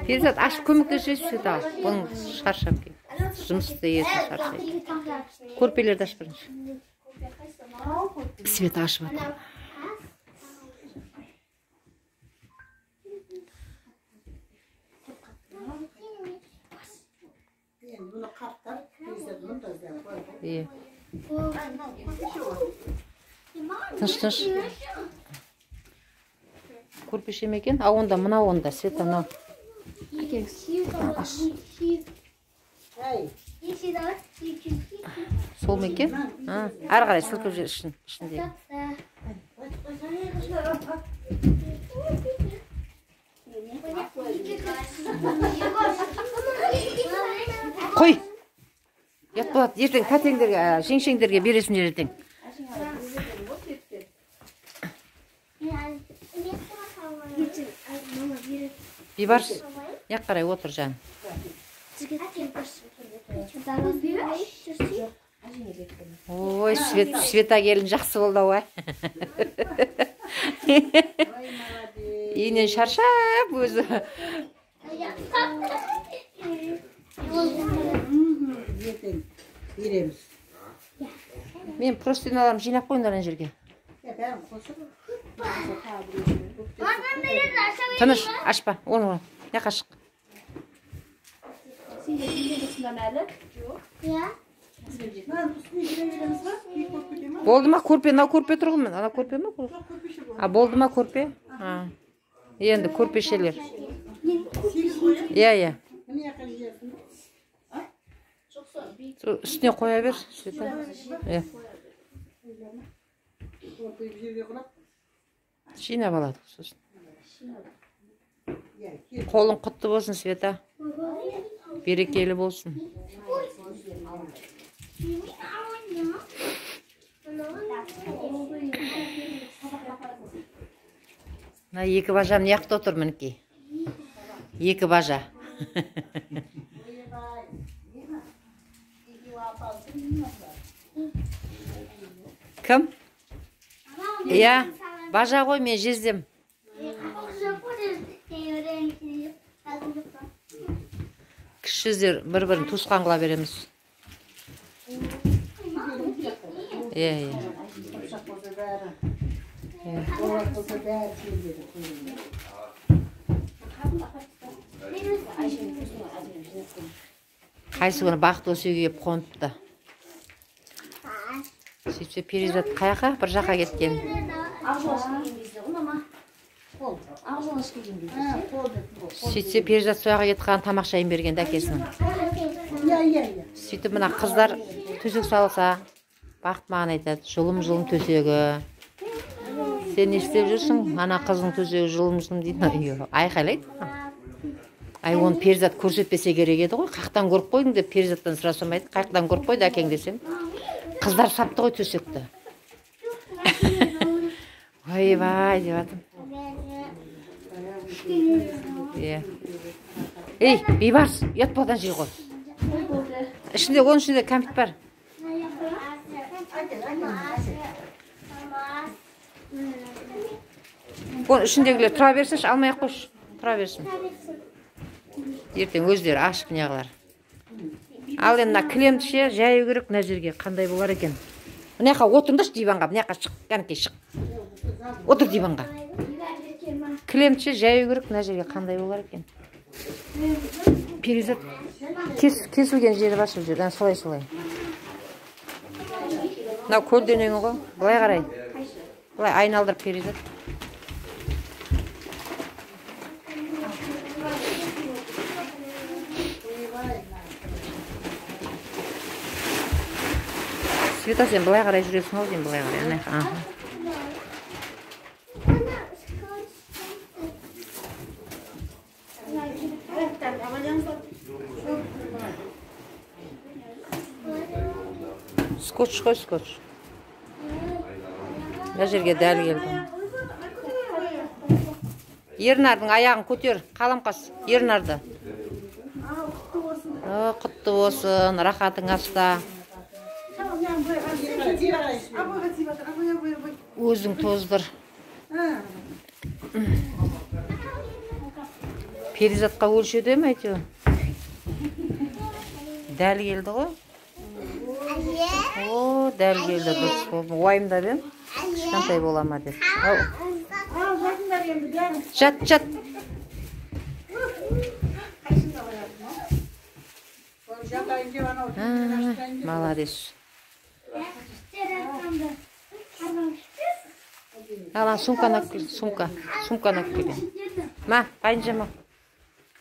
Перизат ашып көмектесіп Света. Бұның шаршап келді. Жұмыс істейсің шаршайды. Көрпелерді аш бірінші. Света ашып жатыр. Иә. Тыныш, тыныш. Көрпеше ме екен? А онда мынау онда, Света мынау. Аш. Сол ма екен? Ары қарай сілкіп жібер ішіндегі. Қой. Ұят болады. Ертең тәтеңдерге, жеңшеңдерге бересіңдер ертең. Бейбарыс, неғып қарай отыр жан. Ой, Света келін жақсы болды ау, ә? Үйінен шаршап өзі. Береміз. Мен простыняларымды жинап қойыңдар ана жерге. Тыныш, ашпа, оны мына шық. Болды ма көрпе? Мынау көрпе тұр ғой міне. Ана көрпе ме? А болды ма көрпе? Енді көрпешелер. Иә, иә. Үстіне қоя бер, Света. Иә. Жинап алады сосын. Қолың құтты болсын, Света. Берекелі болсын. Мына екі бажам неяқта отыр мінекей. Екі бажа. Кім? Иә, бажа ғой мен жездем. Кіші жүздер бір-бірін туысқан қыла береміз. Иә, иә. Қайсы күні Бақыт осы үйге келіп қоныпты. Сөйтсе Перизат қаяққа? Бір жаққа кеткен. Сөйтсе Перизат сол жаққа кетіп қалған, тамақ шайын берген әкесінің. Сөйтіп мына қыздар төсек салса, Бақыт маған айтады, жұлым-жұлым төсегі. Сен не істеп жүрсің? Ана қыздың төсегі жұлым-жұлым дейді. Айқайлайды. Ай, оны Перизат көрсетпесе керек еді ғой. Қаяқтан көріп қойдың деп Перизаттан сұрасам айтты. Қаяқтан көріп қойды әкең десем. Қыздар сапты ғой төсекті. Ойбай деп атым. Иә. Ей, Бейбарыс, ұят болған жей ғой. Ішінде, оның ішінде кәмпит бар. Оның ішіндегілер тұра берсінші, алмай ақ қойшы. Тұра берсін. Ертең өздері ашып неғылар. Ал енді мына кілемді ше жаю керек мына жерге, қандай болар екен. Мына жаққа отырыңдаршы диванға, мына жаққа шық, кәнекей шық. Отыр диванға. Кілемді ше жаю керек мына жерге, қандай болар екен. Перизат кесілген жері бар сол жерде, солай солай. Мынау көлденеңі ғой, былай қарай. Былай айналдырып Перизат. Света, сен былай қарай жүресің ау деймін, былай қарай. Ана, аха. Скотч қой, скотч. Мына жерге дәл келді. Ернардың аяғын көтер, қаламқас, Ернарды. Құтты болсын, рахатың аста. Өзің тоздыр. Перизатқа өлшеді ме әйтеуір? Дәл келді ғой. О, дәл келді, дұрыс болды. Уайымдап едім, кішкентай бола ма деп. Ау. Ал, жатыңдар енді бәрі. Жат, жат. Қайсында қояды? Жатайын деп анау. А, молодец. Ал, ана сумканы алып кел, сумка, сумканы алып кел. Ма, Айнжамал.